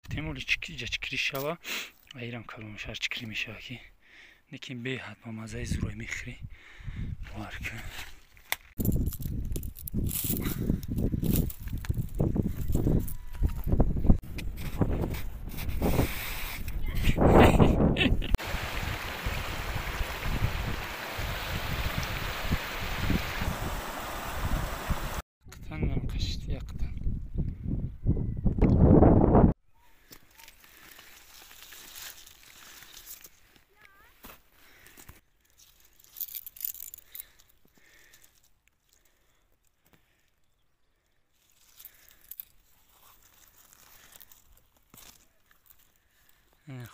Ёфтем, оли иҷа чикрӣ шава, аирам калон мешава, чикрӣ мешава, ки лекин беҳад ба маззаи зурой мехӯрӣ. Бовар кун.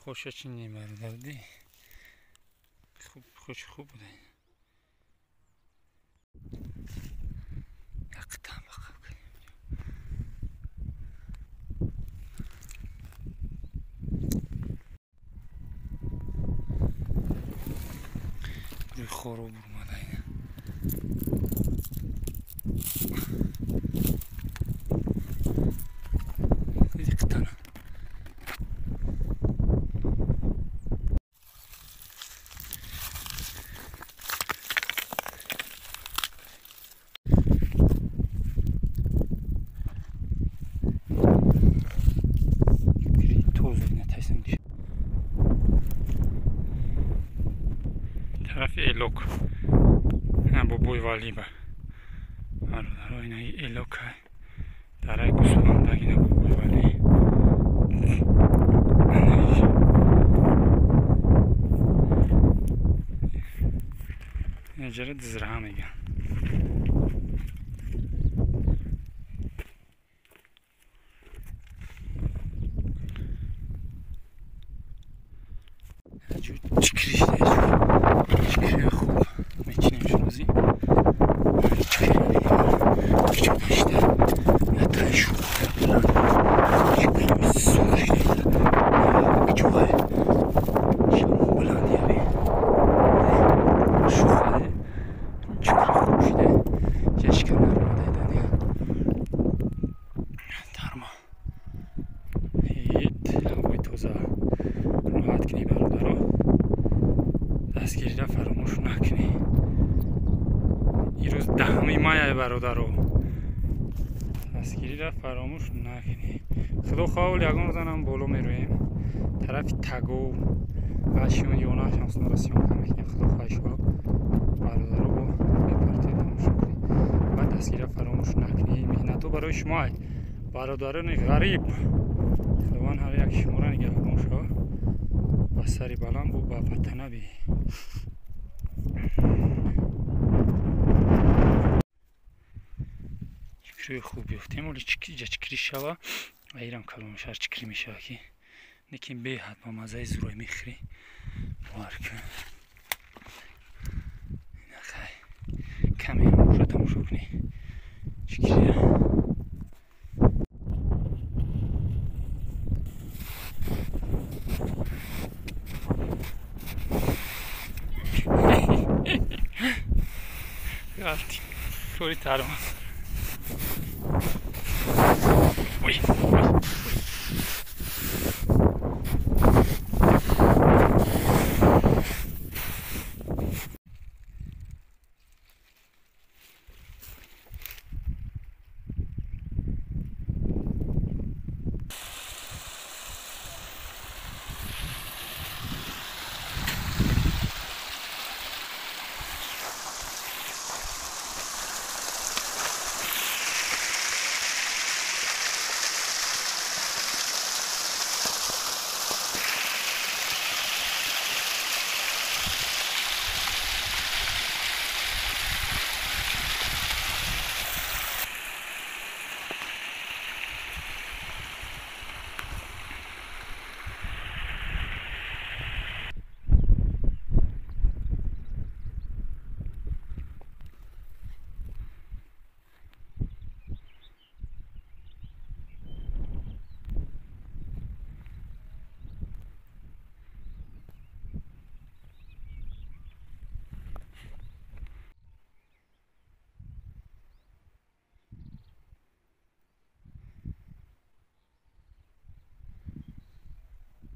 Хоша чинем бародарди. Хуб, хош хуб буда. Яқтан бақаб кардем. Рӯи хоро бурмада ина. Диқтана. Тарафи Элок бобои Валиба бародаро, инаи Элока дараи гӯсфандагина бобои Вали. Инаҷара дизраҳа мегӯянд. Чикри хуб мечинем шурӯзӣ. Роҳат кунӣ бародаро, дастгириро фаромӯш накунӣ. Ирӯз 10 май бародаро, дастгириро фаромӯш накунӣ. Худо хоҳад ягон рӯзанам боло мерӯем тарафи Тагов, ғашиён ёнашам снора съёмка мекунем. Худо хоҳад иншоалло бародаро, бо мепартем тамошо кунӣ ва дастгириро фаромӯш накунӣ. Меҳнатҳо барои шумо бародарони ғариб. Худованд ҳар як шуморо нигаҳбон шавад, ба сари баланд бу ба ватана бе. Чикрии хуб ёфтем, оли иҷа чикрӣ шава, аирам калон мешава, чикрӣ мешава, ки лекин беҳад ба маззаи зурой мехӯрӣ. Бовар кун. Каме ҳам боша тамошо кунӣ чикрия. Сори тарма. Ой, ой, ой.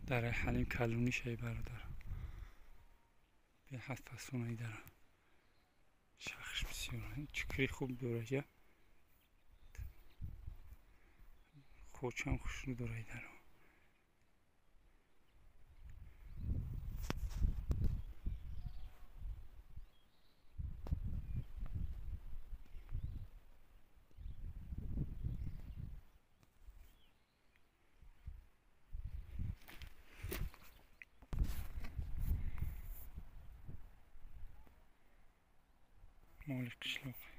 Дараи Ҳалим калонишай, бародар. Беҳад фасонаи дара. Шахш бисёр. Чукри хуб дорад, я. Хочам хушрӯ дорад дара. Моли қишлоқ.